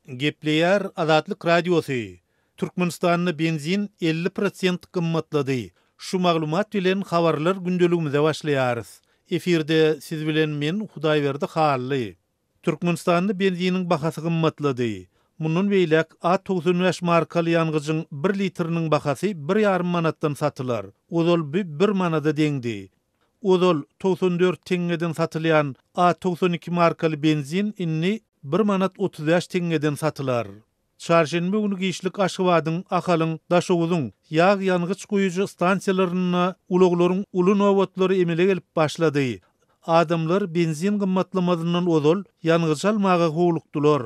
Gepleýär Azatlyk Radiosy, Türkmenistanda benzin 50 prosent gymmatlady. Şu maglumat bilen habarlar gündeligimize başlaýarys. Efirde siz bilen men Hudaýberdi Hally. Türkmenistanda benziniň bahasy gymmatlady. Mundan beýläk A 95 markaly ýangyjyň bir litriniň bahasy bir ýarym manatdan satylar. Ozal bu bir manada deňdi. Ozal 94 teňňeden satylýan A 92 markaly benzin indi bir manat 35 teňňeden satylar. Çarşenbe güni giçlik Aşgabadyň, Ahalyň, Daşoguzyň ýag-ýangyç guýujy stansiýalarynda ulaglaryň uly nobatlary emele gelip başlady. Adamlar benzin gymmatlamazyndan ozal ýangyç almaga howlukdylar.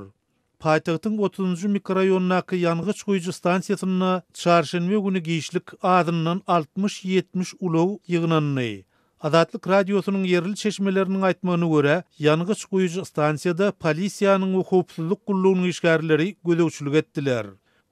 Paýtagtyň otuzynjy mikroraýonyndaky ýangyç guýujy stansiýasynda çarşenbe güni giçlik azyndan altmyş-ýetmiş ulag ýygnandy. Azatlyk Radiosynyň ýerli çeşmeleriniň aýtmagyna görä, ýangyç guýujy stansiýada polisiýanyň we howpsuzlyk gullugynyň işgärleri gözegçilik etdiler.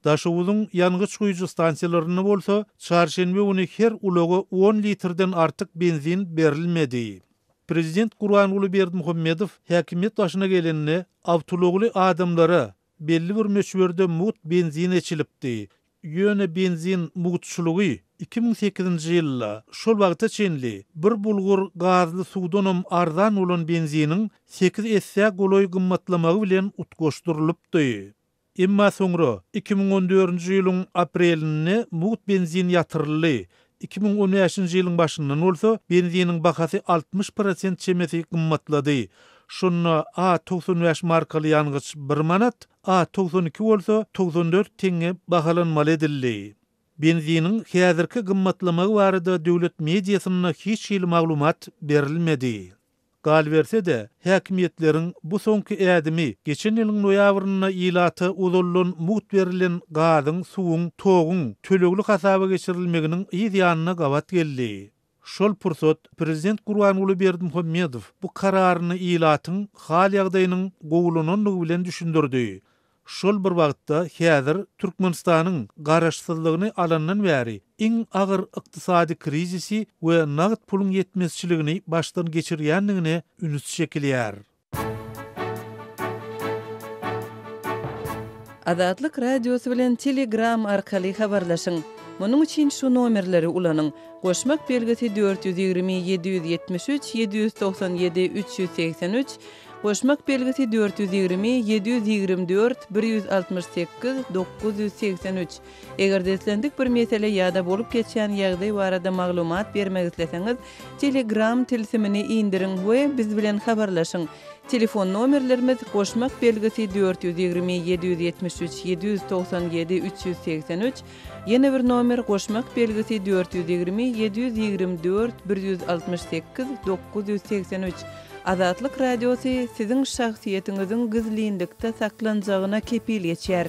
Daşoguzyň ýangyç guýujy stansiýalarynda bolsa, çarşenbe güni her ulaga on litrden artyk benzin berilmedi. Prezident Gurbanguly Berdimuhamedow häkimiýet başyna gelende, awtoulagly adamlara belli bir möçberde mugt benzin eçilipdi. Ýöne benzin mugtçulygy 2008-nji ýylda, şol wagta çenli bir bulgur gazly suwdanam arzan bolan benziniň sekiz essä golaý gymmatlamagy bilen utgaşdyrylypdy. Emma soňra, 2014-nji ýylyň aprelinde mugt benzin ýatyryldy, 2015-nji ýylyň başyndan bolsa benziniň bahasy 60 prosent çemesi gymmatlady. Şonda A 95 markaly ýangyç bir manat, A 92 bolsa 94 teňňe bahalanmaly edildi. Benziniň häzirki gymmatlamagy barada döwlet mediasynda hiç hili maglumat berilmedi. Galyberse-de, häkimiýetleriň bu soňky ädimi geçen ýylyň noýabrynda ilata ozaldan mugt berlen gazyň, suwuň, toguň tölegli hasaba geçirilmeginiň yz ýanyna gabat geldi. Şol pursat prezident Gurbanguly Berdimuhamedow bu kararyny ilatyň hal-ýagdaýynyň gowulanandygy bilen düşündirdi. Şol bir wagtda häzir Türkmenistanyň garaşsyzlygyny alandan bäri iň agyr ykdysady krizisi we nagt puluň ýetmezçiligini başdan geçirýändigine üns çekilýär. Azatlyk Radiosy bilen Telegram arkaly habarlaşyň! Munuň üçin şu nomerleri ulanyň, goşmak belgisi 420 773 797 383, Goşmak belgisi 420 724 168 983. Eger-de islendik bir mesele ýa-da bolup geçýän ýagdaý barada maglumat bermek isleseňiz, Telegram tilsimini indiriň we biz bilen habarlaşyň. Telefon nomerlerimiz, goşmak belgisi 420 773 797 383, ýene bir nomer, goşmak belgisi 420 724 168 983. Azatlyk Radiosy siziň şahsyýetiňiziň gizlinlikde saklanjagyna kepil geçýär.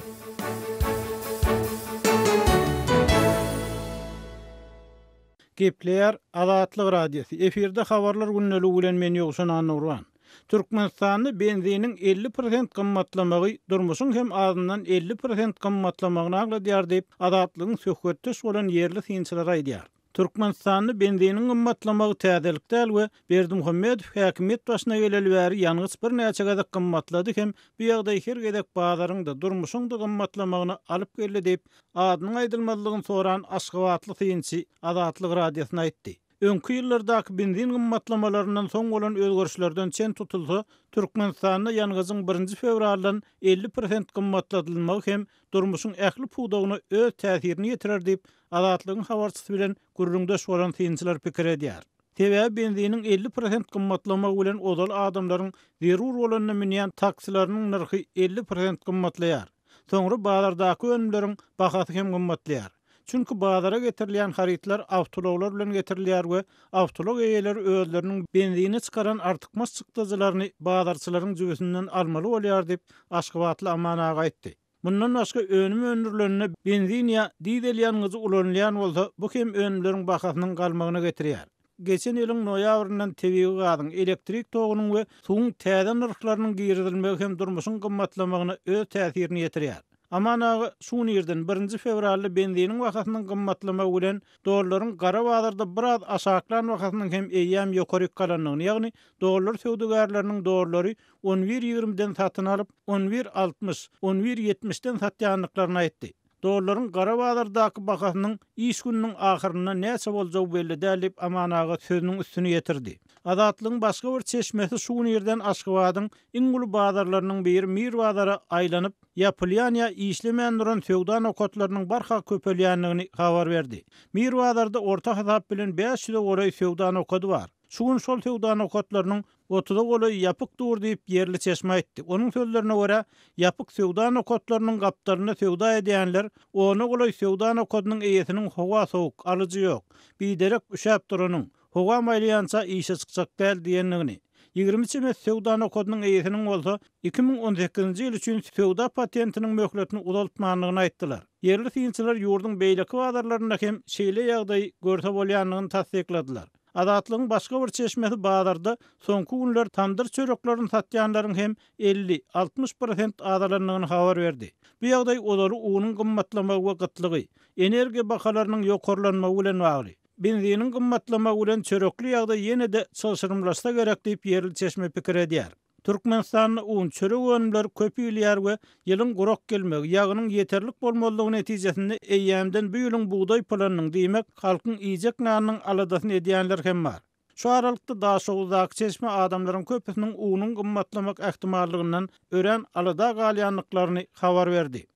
Gepleýär Azatlyk Radiosy, efirde Habarlar gündeligi bilen men Ýowşan Annagurban. Türkmenistanda benziniň 50 prosent gymmatlamagy durmuşyň hem azyndan 50 prosent gymmatlamagyny aňladýar diýip, Azatlygyň söhbetdeş bolan ýerli synçylary aýdýar. Türkmenistanda benziniň gymmatlamagy täzelik däl we Berdimuhamedow häkimiýet başyna geleli bäri ýangyç birnäçe gezek gymmatlady hem bu ýagdaý her gezek bazaryň-da, durmuşyň-da gymmatlamagyna alyp geldi diýip, adynyň aýdylmazlygyny soran aşgabatly synçy Azatlyk Radiosyna aýtdy. Öňki ýyllardaky benzin gymmatlamalaryndan soň bolan özgerişlerden çen tutulsa, Türkmenistanda ýangyjyň birinji fewraldan 50 prosent gymmatladylmagy hem durmuşyň ähli pudagyna öz täsirini ýetirer diýip, Azatlygyň habarçysy bilen gürrüňdeş bolan synçylar pikir edýär. Sebäbi benziniň 50 prosent gymmatlamagy bilen ozal adamlaryň zerur bolanda münýän taksileriniň nyrhy 50 prosent gymmatlaýar. Soňra bazardaky önümleriň bahasy hem gymmatlaýar. Çünki bazara getirilýän harytlar awtoulaglar bilen getirilýär we awtoulag eýeleri özleriniň benzine çykaran artykmaç çykdajylaryny bazarçylaryň jübüsinden almaly bolýar diýip, aşgabatly Aman aga aýtdy. Mundan başga önüm öndürilende benzin ýa dizel ýangyjy ulanylýan bolsa, bu hem önümleriň bahasynyň galmagyna getirýär. Geçen ýylyň noýabryndan tebigy gazyň, elektrik togunyň we suwuň täze nyrhlarynyň girizilmegi hem durmuşyň gymmatlamagyna öz täsirini ýetirýär. Aman aga şu gün irden, birinji fewralda benziniň bahasynyň gymmatlamagy bilen dollaryň gara bazarda biraz aşaklan bahasynyň hem eýýäm ýokaryk galandygyny, ýagny dollar söwdagärleriniň dollary on bir ýigrimiden satyn alyp, on bir 60, on bir ýetmişden satýandyklaryny aýtdy. Dollaryň gara bazardaky bahasynyň iş gününiň ahyrynda näçe boljagy belli däl diýip, Aman aga sözüniň üstüni ýetirdi. Azatlygyň başga bir çeşmesi şu gün irden Aşgabadyň iň uly bazarlarynyň biri Mir bazara aýlanyp, ýapylýan ýa işlemän duran söwda nokatlarynyň barha köpelýändigini habar berdi. Mir bazarda orta hasap bilen 500-e golaý söwda nokady bar. Şu gün şol söwda nokatlarynyň otuza golaýy ýapyk dur diýip, ýerli çeşme aýtdy. Onuň sözlerine görä, ýapyk söwda nokatlarynyň gapdalynda söwda edýänler ona golaý söwda nokadynyň eýesiniň howa sowuk, alyjy ýok, biderek üşäp duranyň, howa maýlaýança işe çykjak däl diýendigini, 20 çemesi söwda nokadynyň eýesiniň bolsa 2018-nji ýyl üçin söwda patentiniň möhletini uzaltmandygyny aýtdylar. Ýerli synçylar ýurduň beýleki bazarlarynda hem şeýle ýagdaýy görse bolýandygyny tassykladylar. Azatlygyň başga bir çeşmesi bazarda soňky günler tamdyr çöreklerini satýanlaryň hem 50, 60 prosent azalandygyny habar berdi. Bu ýagdaý ozaly unuň gymmatlamagy we gytlygy, energiýa bahalarynyň ýokarlanmagy bilen bagly. Benziniň gymmatlamagy bilen çörekli ýagdaý ýene-de çylşyrymlaşsa gerek diýip, ýerli çeşme pikir edýär. Türkmenistanda un, çörek önümleri köp iýilýär we ýylyň gurak gelmegi, ýagynyň ýeterlik bolmazlygy netijesinde eýýämden bu ýylyň bugdaý planynyň, diýmek, halkyň iýjek nanynyň aladasyny edýänler hem bar. Şu aralykda Daşoguzdaky çeşme adamlaryň köpüsiniň unuň gymmatlamak ähtimallygyndan örän alada galýandyklaryny habar berdi.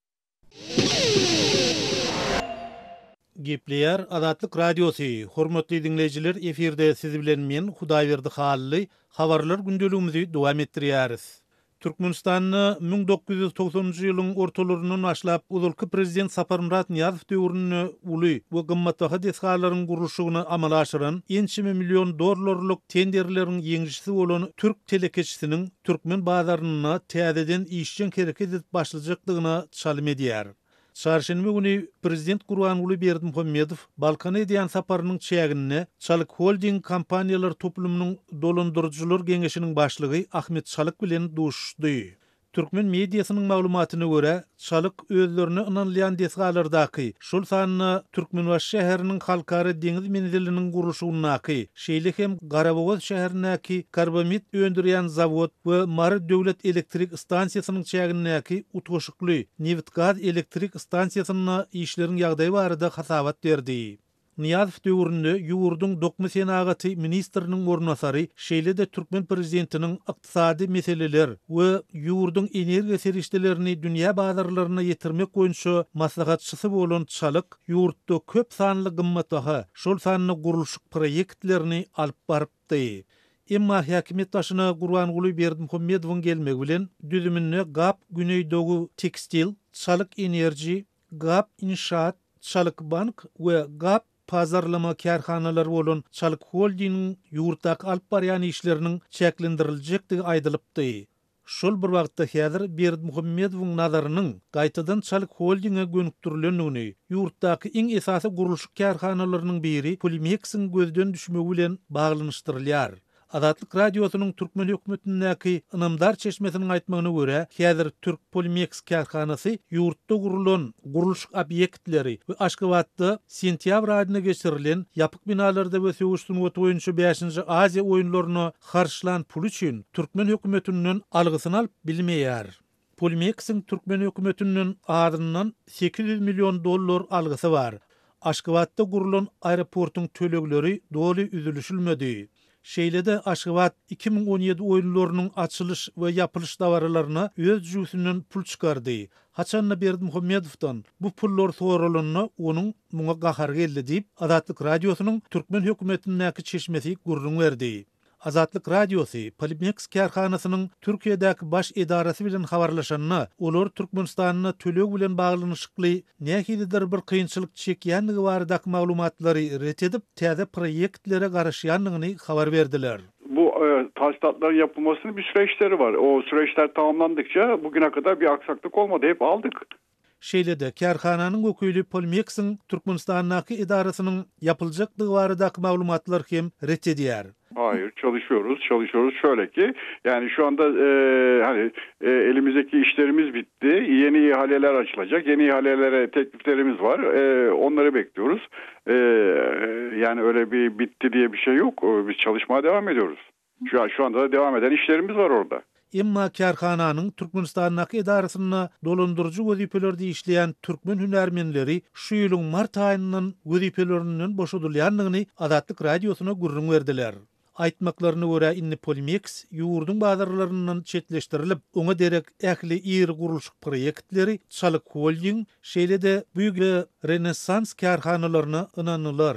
Gepleýär Azatlyk Radiosy, Hormatly diňleýjiler efirde siz bilen men Hudaýberdi Hally, habarlar gündeligimizi dowam etdirýäris. Türkmenistanda 1990-njy ýylyň ortalaryndan başlap ozalky prezident Saparmyrat Nyýazow döwründe uly we gymmatbaha desgalaryň gurluşygyny amala aşyran, ençeme million dollarlyk tenderleriň ýeňijisi bolan türk telekeçisiniň türkmen bazarynda täzeden işjeň hereket edip başlajakdygyna çalym edýär. Çarşenbe güni prezident Gurbanguly Berdimuhamedow Balkana edýän saparynyň çäginde Çalyk Holding kompaniýalar toplumynyň dolandyryjylar geňeşiniň başlygy Ahmet Çalyk bilen duşuşdy. Türkmen mediasynyň maglumatyna görä, Çalyk özlerine ynanylýan desgalardaky, şol sanda Türkmenbaşy şäheriniň Halkara deňiz menziliniň gurluşygyndaky, şeýle hem Garabogaz şäherindäki karbamid öndürýän zawod we Mary döwlet elektrik stansiýasynyň çägindäki utgaşykly nebitgaz elektrik stansiýasynda işleriň ýagdaýy barada hasabat berdi. Nyýazow döwründe ýurduň dokma senagaty ministriniň orunbasary, şeýle-de türkmen prezidentiniň ykdysady meseleler we ýurduň energiýa serişdelerini dünýä bazarlaryna ýetirmek boýunça maslahatçysy bolan Çalyk ýurtda köp sanly gymmatbaha, şol sanda gurluşyk proýektlerini alyp barypdy. Emma häkimiýet başyna Gurbanguly Berdimuhamedowyň gelmegi bilen düzüminde GAP Güneýdogu Tekstil, Çalyk Enerji, Gap Inşaat, Çalyk Bank we Gap Pazarlama kärhanalary bolan Çalyk Holdingiň ýurtdaky alyp barýan işleriniň çäklendiriljekdigi aýdylypdy. Şol bir wagtda häzir Berdimuhamedowyň nazarynyň gaýtadan Çalyk Holdinge gönükdirilendigini, ýurtdaky iň esasy gurluşyk kärhanalarynyň biri Polimeksiň gözden düşmegi bilen baglanyşdyrylýar. Azatlyk Radiosynyň türkmen hökümetindäki ynamdar çeşmesiniň aýtmagyna görä, häzir Türkpolimeks kärhanasy ýurtda gurulan gurluşyk obýektleri we Aşgabatda sentýabr aýynda geçirilen ýapyk binalarda we söweş sungaty boýunça bäşinji Aziýa oýunlaryna harçlan puly üçin türkmen hökümetinden algysyny alyp bilmeýär. Polimeksiň türkmen hökümetinden azyndan 800 million dollar algysy bar. Aşgabatda gurlan aeroportuň tölegleri doly üzülişilmedi. Şeýle-de Aşgabat 2017 oýunlarynyň açylyş we ýapylyş dabaralaryna öz jübüsinden pul çykardy. Haçan-da Berdimuhamedowdan bu pullar soralanda onuň muňa gahary geldi diýip, Azatlyk Radiosynyň türkmen hökümetindäki çeşmesi gürrüň berdi. Azatlyk Radiosy Polimeks kärhanasynyň Türkiýedäki baş edarasy bilen habarlaşanda, olar Türkmenistanda töleg bilen baglanyşykly nähilidir bir kynçylyk çekýändigi baradaky maglumatlary ret edip, täze proýektlere garaşýandygyny habar berdiler. Bu tasilatlaryň ýapylmasynyň bir süreçleri bar. O süreçler tamamlandıkça bugüne kadar bir aksaklyk olmady, hep aldyk. Şeýle-de, kärhananyň wekili Polimex-iň Türkmenistandaky edarasynyň ýapyljakdygy baradaky maglumatlary hem ret edýär. Hayır, çalışıyoruz, çalışıyoruz. Şöyle ki, yani şu anda hani elimizdeki işlerimiz bitti. Yeni ihaleler açılacak. Yeni ihalelere tekliflerimiz var. Onları bekliyoruz. Yani öyle bir bitti diye bir şey yok. Biz çalışmaya devam ediyoruz. Şu, şu anda da devam eden işlerimiz var orada. Emma kärhananyň Türkmenistandaky edarasynda dolandyryjy wezipelerde işleýän türkmen hünärmenleri şu ýylyň mart aýyndan wezipelerinden boşadylýandygyny Azatlyk Radiosyna gürrüň berdiler. Aýtmaklaryna görä, indi Polimeks ýurduň bazarlaryndan çetleşdirilip, oňa derek ähli iri gurluşyk proýektleri Çalyk Holding, şeýle-de Büge Renessans kärhanalaryna ynanylar.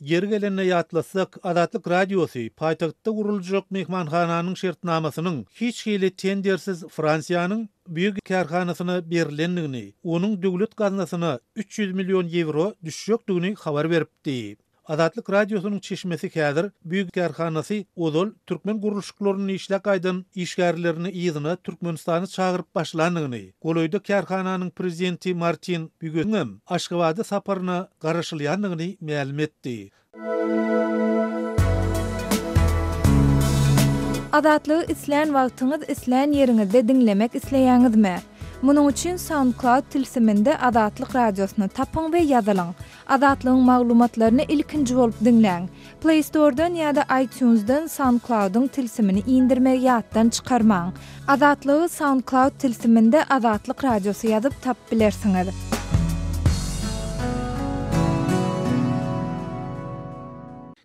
Ýeri gelende ýatlatsak, Azatlyk Radiosy paýtagtda guruljak myhmanhananyň şertnamasynyň hiç hili tendersiz Fransiýanyň Bouygues kärhanasyna berlendigini, onuň döwlet gaznasyna 300 million ýewro düşjekdigini habar beripdi. Azatlyk Radiosynyň çeşmesi häzir Bouygues kärhanasy ozal türkmen gurluşyklarynda işläp gaýdan işgärlerini yzyna Türkmenistana çagyryp başlandygyny, golaýda kärhananyň prezidenti Martin Býugeňem Aşgabada saparyna garaşylýandygyny mälim etdi. Azatlygy islän wagtyňyz, islän ýeriňizde diňlemek isleýäňizmi? Munuň üçin SoundCloud tilsiminde Azatlyk Radiosyny tapyň we ýazylyň. Azatlygyň maglumatlaryny ilkinji bolup diňläň. Play Store-dan ýa-da iTunes-dan SoundCloud-yň tilsimini indirmegi ýatdan çykarmaň. Azatlygy SoundCloud tilsiminde Azatlyk Radiosy ýazyp tapyp bilersiňiz.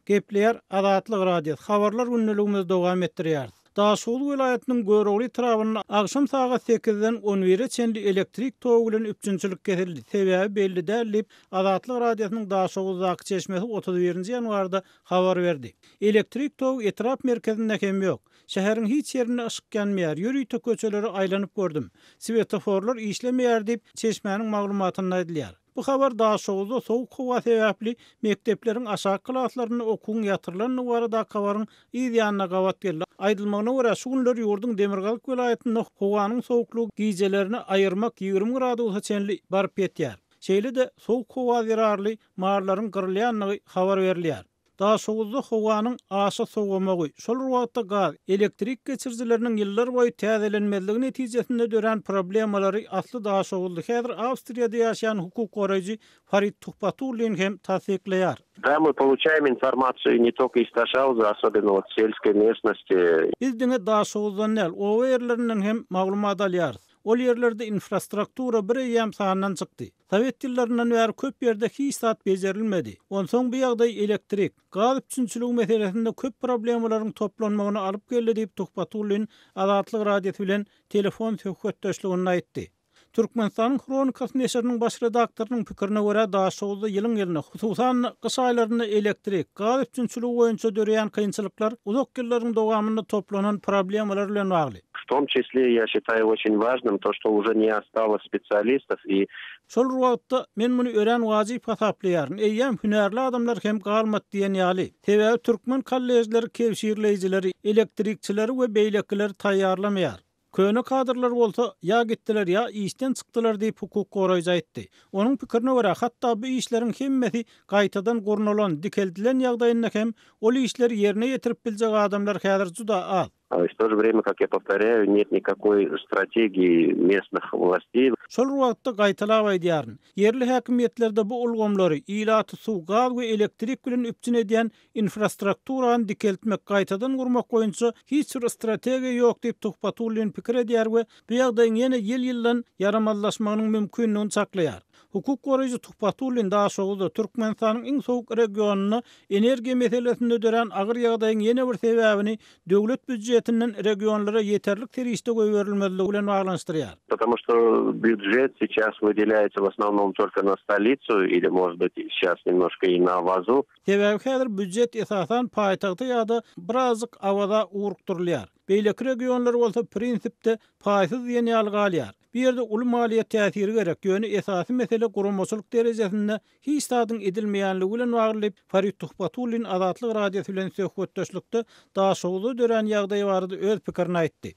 Gepleýär Azatlyk Radiosy, Habarlar gündeligimizi dowam etdirýäris. Daşoguz welaýatynyň Görogly etrabynda agşam sagat sekizden on bire çenli elektrik togy bilen üpjünçilik kesildi. Sebäbi belli däl diýip, Azatlyk Radiosynyň Daşoguzdaky çeşmesi 31 nji ýanwarda habar berdi. Elektrik togy etrap merkezinde hem ýok. Şäheriň hiç ýerinde yşyk ýanmaýar, ýörite köçeleri aýlanyp gördüm. Swetoforlar işlemeýär diýip, çeşmäniň maglumatynda aýdylýar. Bu habar Daşoguzda sowuk howa sebäpli mekdepleriň aşaky klaslarynda okuwyň ýatyrylandygy baradaky habaryň yz ýanyna gabat geldi. Aýdylmagyna görä, şu günler ýurduň demirgazyk welaýatynda howanyň sowuklygy gijelerini aýyrmak 20 gradusa çenli baryp ýetýär. Şeýle-de, sowuk howa zerarly mallaryň gyrylýandygy habar berilýär. Daşoguzda howanyň aşa sowamagy, şol bir wagtda gaz, elektrik geçirijileriniň ýyllar boýu täzelenmezligi netijesinde dörän problemalary asly daşoguzly, häzir Awstriýada ýaşaýan hukuk goraýjy Farid Tuhbatullin hem tassyklaýar. Da, мы получаем информацию не только из Ташауза, особенно вот сельской местности. Biz diňe Daşoguzdan däl, oba ýerlerinden hem maglumat alýarys. Ol ýerlerde infrastruktura bir eýýäm sandan çykdy. Sowet ýyllaryndan bäri köp ýerde hiç zat bejerilmedi. Onsoň bu ýagdaý elektrik, gaz üpjünçiligi meselesinde köp problemalaryň toplanmagyna alyp geldi diýip, Tuhbatullin Azatlyk Radiosy bilen telefon söhbetdeşliginde aýtdy. Türkmenistanyň Hronikasy neşiriniň baş redaktorynyň pikirine görä, Daşoguzda ýylyň-ýylyna, hususan-da, gyş aýlarynda elektrik, gaz üpjünçiligi boýunça döreýän kynçylyklar uzak ýyllaryň dowamynda toplanan problemalar bilen bagly. W tom çisle ýa şitaýu oçin wažnym to şto uje ne ostalos spesialistov i. Şol bir wagtda, men muny örän wajyp hasaplaýaryn, eýýäm hünärli adamlar hem galmady diýen ýaly. Sebäbi türkmen kolležleri kebşirleýjileri, elektrikçileri we beýlekileri taýýarlamaýar. Köne kadrlar bolsa, ýa gitdiler, ýa işden çykdylar diýip, hukuk goraýjy aýtdy. Onuň pikirine görä, hatda bu işleriň hemmesi gaýtadan gurnalan, dikeldilen ýagdaýynda hem ol işleri ýerine ýetirip biljek adamlar häzir juda az. W to že vremya, kak ýa powtorýaýu, net nikakoý strategiýi mestnyh wlasteý. Şol bir wagtda gaýtalap aýdýaryn, ýerli häkimiýetlerde bu ulgamlary, ilaty suw, gaz we elektrik bilen üpjün edýän infrastrukturany dikeltmek, gaýtadan gurmak boýunça hiç bir strategiýa ýok diýip Tuhbatullin pikir edýär we bu ýagdaýyň ýene ýyl-ýyldan ýaramazlaşmagynyň mümkindigini çaklaýar. Hukuk goraýjy Tuhbatullin Daşoguzda, Türkmenistanyň iň sowuk regionynda energiýa meselesinde dörän agyr ýagdaýyň ýene bir sebäbini döwlet býujetinden regionlara ýeterlik serişde goýberilmezligi bilen baglanyşdyrýar. Потому что бюджет сейчас выделяется в основном только на столицу или, может быть, сейчас немножко и на Авазу. Sebäbi häzir býujet esasan paýtagta ýa-da birazjyk Awaza ugrukdyrylýar. Beýleki regionlar bolsa prinsipde paýsyz diýen ýaly galýar. Bu ýerde uly maliýe täsiri gerek, ýöne esasy mesele guramaçylyk derejesinde hiç zadyň edilmeýänligi bilen bagly diýip, Farid Tuhbatullin Azatlyk Radiosy bilen söhbetdeşlikde Daşoguzda dörän ýagdaý barada öz pikirini aýtdy.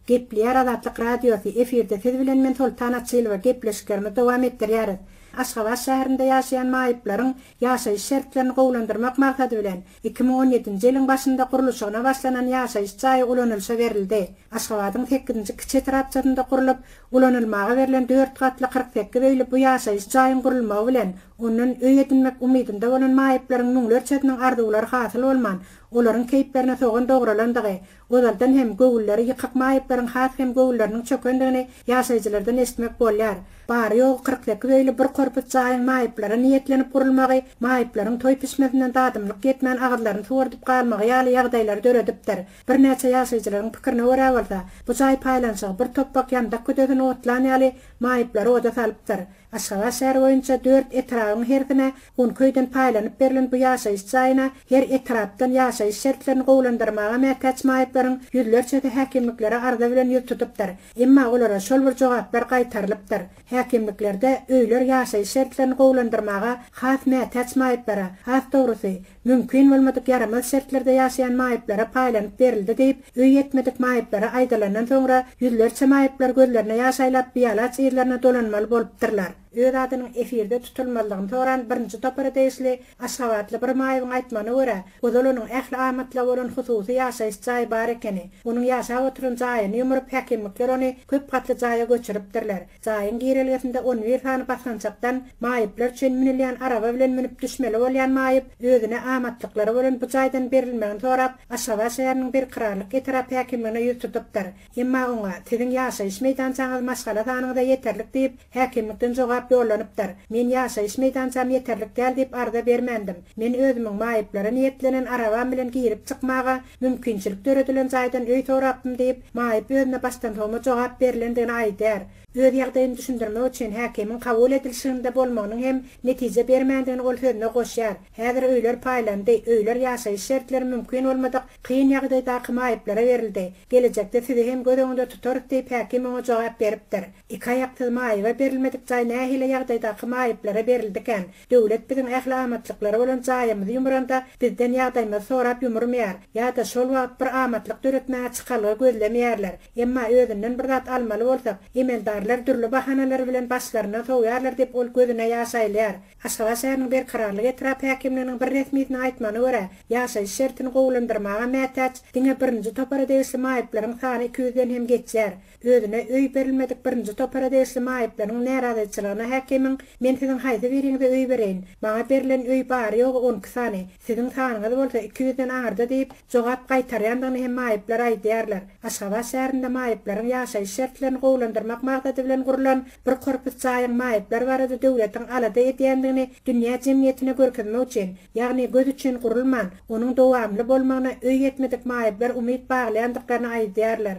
Gepleýär Azatlyk Radiosy, efirde siz bilen men Soltan Açylowa gepleşiklerimizi dowam etdirýäris. Aşgabat şäherinde ýaşaýan maýyplaryň ýaşaýyş şertlerini gowulandyrmak maksady bilen, 2017-nji ýylyň başynda gurluşygyna başlanan ýaşaýyş jaýy ulanylyşa berildi. Aşgabadyň sekizinji kiçi etrapçasynda gurlup, ulanylmaga berlen dört gatly 48 öýli bu ýaşaýyş jaýyň gurulmagy bilen, ondan öý edinmek umydynda bolan maýyplaryň müňlerçesiniň arzuwlary hasyl bolman, olaryň keýplerine sogan dogralandygy, Ozaldan hem göwünleri ýykyk maýyplaryň has hem göwünleriniň çökendigini ýaşaýjylardan eşitmek bolýar. Bary-ýogy 48 öýli bir korpus jaýyň maýyplara niýetlenip gurulmagy maýyplaryň toý pişmesinden dadymlyk ýetmän agyzlaryny suwardyp galmagy ýaly ýagdaýlary döredipdir. Birnäçe ýaşaýjylaryň pikirine görä bolsa, bu jaý paýlanyşygy bir topbak ýandak küdesini otlan ýaly maýyplary oda salypdyr. Aşgabat şäheri boýunça dört etrabyň hersine on iki öýden paýlanyp berlen bu ýaşaýyş jaýyna her etrapdan ýaşaýyş şertlerini gowulandyrmaga mätäç maýyplaryň ýüzlerçesi häkimliklere arza bilen ýüz tutupdyr. Emma olara şol bir jogaplar gaýtarylypdyr. Häkimliklerde öýler ýaşaýyş şertlerini gowulandyrmaga has mätäç maýyplara, has dogrusy, Mümkin bolmadyk ýaramaz şertlerde ýaşaýan maýyplara paýlanyp berildi diýip, öý ýetmedik maýyplara aýdylandan soňra, ýüzlerçe maýyplar gözlerine ýaş aýlap, bialaç yzlaryna dolanmaly bolupdyrlar. Öz adynyň efirde tutulmazlygyny soran birinji topara degişli aşgabatly bir maýybyň aýtmagyna görä, ozal onuň ähli amatlygy bolan hususy ýaşaýyş jaýy bar ekeni. Onuň ýaşap oturan jaýyny ýumuryp, häkimlikler ony köp gatly jaýa göçüripdirler. Jaýyň girelgesinde on bir sany basgançakdan maýyplar üçin münülýän araba bilen münüp düşmeli bolýan maýyp özüne amatlyklary bolan bu jaýdan berilmegini sorap, Aşgabat şäheriniň Berkararlyk etrap häkimligine ýüz tutupdyr. Emma oňa, Siziň ýaşaýyş meýdançaňyz maşgala sanyňyza ýeterlik diýip, häkimlikden jogap ýollanypdyr. Men ýaşaýyş meýdançam ýeterlik däl diýip arza bermändim. Men özümiň maýyplara niýetlenen arabam bilen girip-çykmaga Mümkinçilik döredilen jaýdan öý sorapdym diýip, maýyp özüne başdansowma jogap berlendigini aýdýar. Öz ýagdaýyny düşündirmek üçin häkimiň kabul edilişiginde bolmagynyň hem netije bermändigini ol sözüne goşýar. Häzir öýler paýlandy, öýler ýaşaýyş şertleri mümkin bolmadyk kyn ýagdaýdaky maýyplara berildi. Gelejekde sizi hem göz öňünde tutarys diýip, häkim oňa jogap beripdir. Iki aýaksyz maýyba berilmedik jaý nähili ýagdaýdaky maýyplara berildikän? Döwlet biziň ähli amatlyklary bolan jaýymyzy ýumuranda bizden ýagdaýymyzy sorap ýumurmaýar ýa-da şol wagt bir amatlyk döretmäge çykalga gözlemeýärler. Emma özünden bir zat almaly bolsak, emeldarlar dürli bahanalar bilen başlaryndan sowýarlar diýip ol gözüne ýaş aýlaýar. Aşgabat şäheriniň Berkararlyk etrap häkimliginiň bir resmisiniň aýtmagyna görä, ýaşaýyş şertini gowulandyrmaga mätäç diňe birinji topara degişli maýyplaryň sany iki ýüzden hem geçýär. Özüne öý berilmedik birinji topara degişli maýyplaryň närazyçylygyna häkimiň, Men siziň haýsy biriňize öý bereýin? Maňa berlen öý bary-ýogy on iki sany, siziň sanyňyz bolsa iki ýüzden aňyrda diýip, jogap gaýtarýandygyny hem maýyplar aýdýarlar. Aşgabat şäherinde maýyplaryň ýaşaýyş şertlerini gowulandyrmak maksady bilen gurlan bir korpus jaýyň maýyplar barada döwletiň alada edýändigini dünýä jemgyýetine görkezmek üçin, ýagny göz üçin gurulman, onuň dowamly bolmagyna öý ýetmedik maýyplar umyt baglaýandyklaryny aýdýarlar.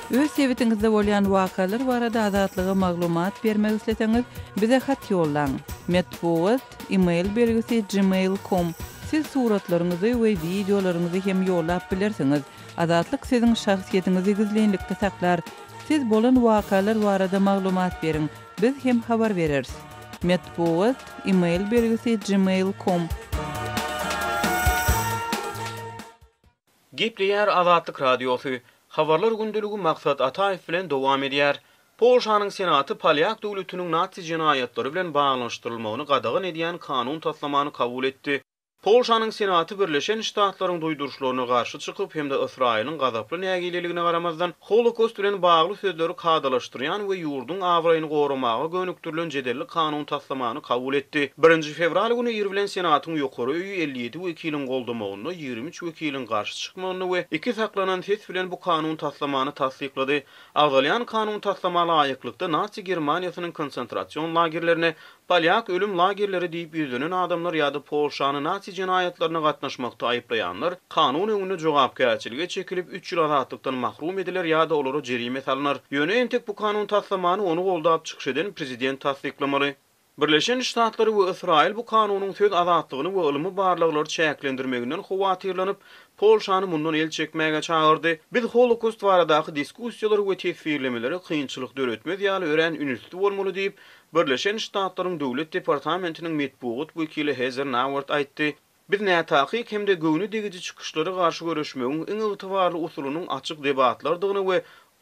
Öz sebitiňizde bolýan wakalar barada Azatlyga maglumat bermek isleseňiz, bize hat ýollaň. Metbugat, e-mail belgisi gmail com. Siz suratlaryňyzy we wideolaryňyzy hem ýollap bilersiňiz. Azatlyk siziň şahsyýetiňizi gizlinlikde saklar. Siz bolan wakalar barada maglumat beriň, biz hem habar bereris. Metbugat, e-mail belgisi gmail com. Gepleýär Azatlyk Radiosy, Habarlar gündeligi Maksat Ataýew bilen dowam edýär. Polşanyň Senaty polýak döwletiniň nazi jenaýatlary bilen baglanyşdyrylmagyny gadagan edýän kanun taslamany kabul etdi. Polşanyň Senaty Birleşen Ştatlaryň duýduryşlaryna garşy çykyp hem-de Ysraýylyň gazaply nägileligine garamazdan, Holokost bilen bagly sözleri kadalaşdyrýan we ýurduň abraýyny goramaga gönükdirilen jedelli kanun taslamany kabul etdi. Birinji fewral güni ir bilen Senatyň ýokary öýi 57 wekiliň goldamagynda, 23 wekiliň garşy çykmagynda we iki saklanan ses bilen bu kanun taslamany tassyklady. Agzalýan kanun taslama laýyklykda, Nazi Germaniýasynyň konsentrasion lagerlerine Polýak ölüm lagerleri diýip ýüzlenen adamlar ýa-da Polşany nazi jenaýatlaryna gatnaşmakda aýyplaýanlar kanun öňünde jogapkärçilige çekilip, üç ýyl azatlykdan mahrum ediler ýa-da olara jerime salynar. Ýöne entek bu kanun taslamany ony goldap çykyş eden prezident tassyklamaly. Birleşen Ştatlary we Ysraýyl bu kanunyň söz azatlygyny we ylmy barlaglary çäklendirmeginden howatyrlanyp, Polşany mundan el çekmäge çagyrdy. Biz Holokost baradaky diskussiýalar we teswirlemelere kynçylyk döretmez ýaly örän ünsli bolmaly diýip, Birleşen Ştatlaryň Döwlet departamentiniň metbugat wekili Hezer Nauert aýtdy. Biz nätakyk hem-de göwne degiji çykyşlara garşy göreşmegiň iň ygtybarly usulynyň açyk debatlardygyna we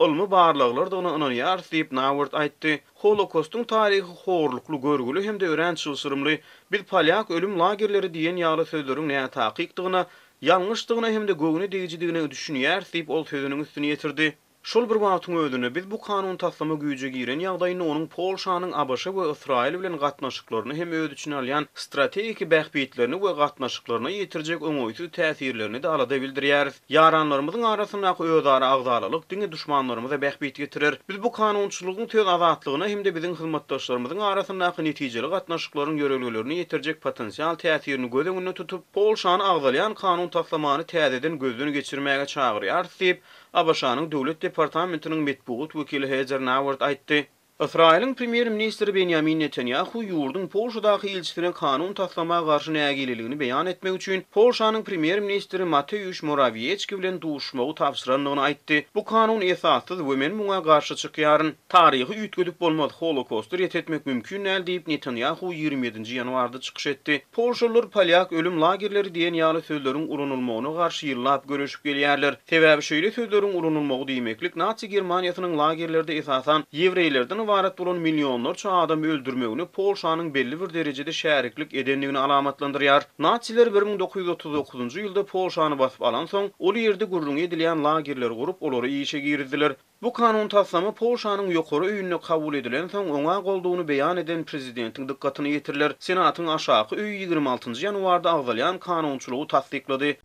ylmy barlaglardygyna ynanýarys diýip, Nauert aýtdy. Holokostyň taryhy horlukly, görgüli hem-de örän çylşyrymly. Biz polýak ölüm lagerleri diýen ýaly sözleriň nätakykdygyna, ýalňyşdygyna hem-de göwne degijidigine düşünýäris diýip, ol sözüniň üstüni ýetirdi. Şol bir wagtyň özünde, biz bu kanun taslama güýje giren ýagdaýynda onuň Polşanyň abş we Ysraýyl bilen gatnaşyklaryny hem öz içine alýan strategik bähbitlerini we gatnaşyklaryna ýetirjek oňaýsyz täsirlerini-de alada bildirýäris. Ýaranlarymyzyň arasyndaky özara agzalalyk diňe duşmanlarymyza bähbit getirer. Biz bu kanunçylygyň söz azatlygyna hem-de biziň hyzmatdaşlarymyzyň arasyndaky netijeli gatnaşyklaryň ýörelgelerine ýetirjek potensial täsirini göz öňünde tutup, Polşany agzalýan kanun taslamany täzeden gözden geçirmäge çagyrýarys diýip, ABŞ-nyň Döwlet departamentiniň metbugat wekili Hezer Nauert aýtdy. Ysraýylyň premýer-ministri Benýamin Netanýahu ýurduň Polşadaky ilçisine kanun taslama garşy nägileligini beýan etmek üçin Polşanyň premýer-ministri Mateuş Morawiýeçki bilen duşuşmagy tabşyrandygyny aýtdy. Bu kanun esassyz we men muňa garşy çykýaryn. Taryhy üýtgedip bolmaz, Holokosty ret etmek mümkin däl diýip, Netanýahu 27 nji ýanwarda çykyş etdi. Polşalylar polýak ölüm lagerleri diýen ýaly sözleriň ulanylmagyna garşy ýyllap göreşip gelýärler. Sebäbi şeýle sözleriň ulanylmagy diýmeklik Nazi Germaniýasynyň lagerlerde esasan ýewreýlerden ybarat bolan millionlarça adamy öldürmegine Polşanyň belli bir derejede şäriklik edendigini alamatlandyrýar. Naziler 1939-njy ýylda Polşany basyp alansoň, ol ýerde gürrüňi edilýän lagerleri gurup, olary işe girizdiler. Bu kanun taslama Polşanyň ýokary öýünde kabul edilensoň, oňa goldawyny beýan eden prezidentiň dykgatyna ýetiriler. Senatyň aşaky öýi 26 njy ýanwarda agzalýan kanunçylygy tassyklady.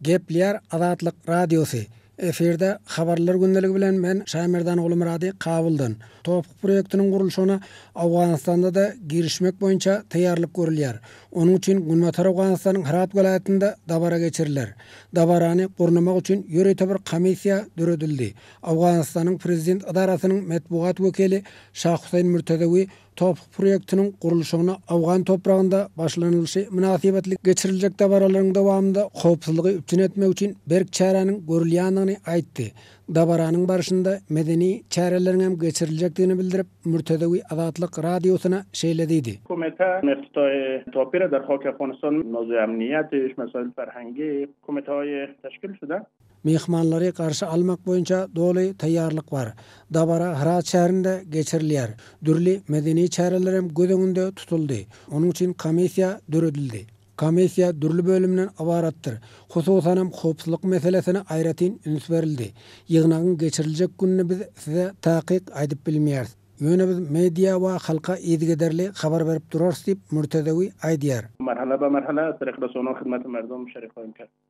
Gepleýär Azatlyk Radiosy. Efirde Habarlar gündeligi bilen men Şaýmerdan Gulmyrady Kabuldan. Topuk proýektiniň gurluşygyna Owganystanda-da girişmek boýunça taýýarlyk görülýär. Onuň üçin Günbatar Owganystanyň Hyrat welaýatynda dabara geçiriler. Dabarany gurnamak üçin ýörite bir komissiýa döredildi. Owganystanyň prezident edarasynyň metbugat wekili Şah Huseýn Mürtezewi Topuk proýektiniň gurluşygyna owgan topragynda başlanylyşy mynasybetli geçiriljek dabaralaryň dowamynda howpsuzlygy üpjün etmek üçin berk çäräniň görülýändigini aýtdy. Dabaranyň barşynda medeni çäreleriň hem geçiriljekdigini bildirip, Mürtezewi Azatlyk Radiosyna şeýle diýdi. Myhmanlary garşy almak boýunça doly taýýarlyk bar. Dabara Hyrat şäherinde geçirilýär. Dürli medeni çäreler hem göz öňünde tutuldy. Onuň üçin komissiýa döredildi. Komissiýa dürli bölümden ybaratdyr. Hususanam howpsuzlyk meselesine aýratyn üns berildi. Ýygnagyň geçiriljek gününi biz size takyk aýdyp bilmeýäris. Ýöne biz media we halka yzygiderli habar berip durarys diýip, Mürtezewi aýdýar.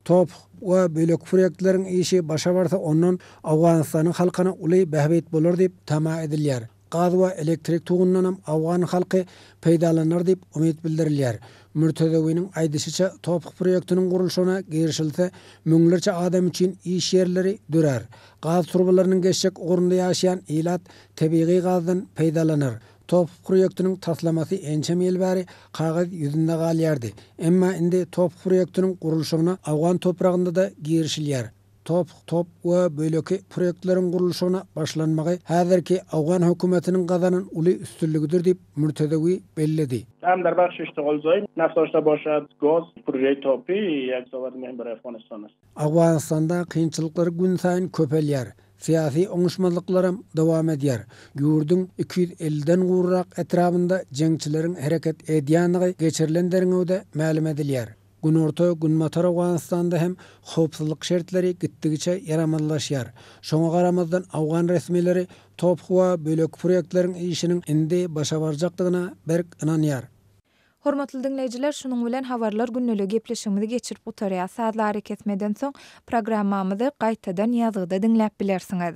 Top we beýleki proýektleriň işi başa barsa ondan Owganystanyň halkyna uly bähbit bolar diýip tama edilýär. Gaz we elektrik togundanam owgan halky peýdalanar diýip umyt bildirilýär. Mürtezewiniň aýdyşyça top proýektiniň gurluşygyna girişilse müňlerçe adam üçin iş ýerleri dörär. Gaz turbalarynyň geçjek ugrunda ýaşaýan ilat tebigy gazdan peýdalanar. Top proýektiniň taslamasy ençeme ýyl bäri kagyz ýüzünde galýardy. Emma indi Top proýektiniň gurluşygyna owgan topragynda-da girişilýär. Top, Top we beýleki proýektleriň gurluşygyna başlanmagy häzirki owgan hökümetiniň gazanan uly üstünligidir diýip, Mürtezewi belledi. Owganystanda kynçylyklar günsaýyn köpelýär. Syýasy oňuşmazlyklaram dowam edýär. Ýurduň 250-den gowrak etrabynda jeňçileriň hereket edýändigi geçirilen derňewde mälim edilýär. Günorta, Günbatar Owganystanda hem howpsuzlyk şertleri gitdigiçe ýaramazlaşýar. Şoňa garamazdan owgan resmileri TOPH we beýleki proýektleriň işiniň indi başa barjakdygyna berk ynanýar. Hormatly diňleýjiler, şunuň bilen Habarlar gündeligi gepleşigimizi geçirip gutarýas. Sazly arakesmeden soň programmamyzy gaýtadan ýazgyda diňläp bilersiňiz.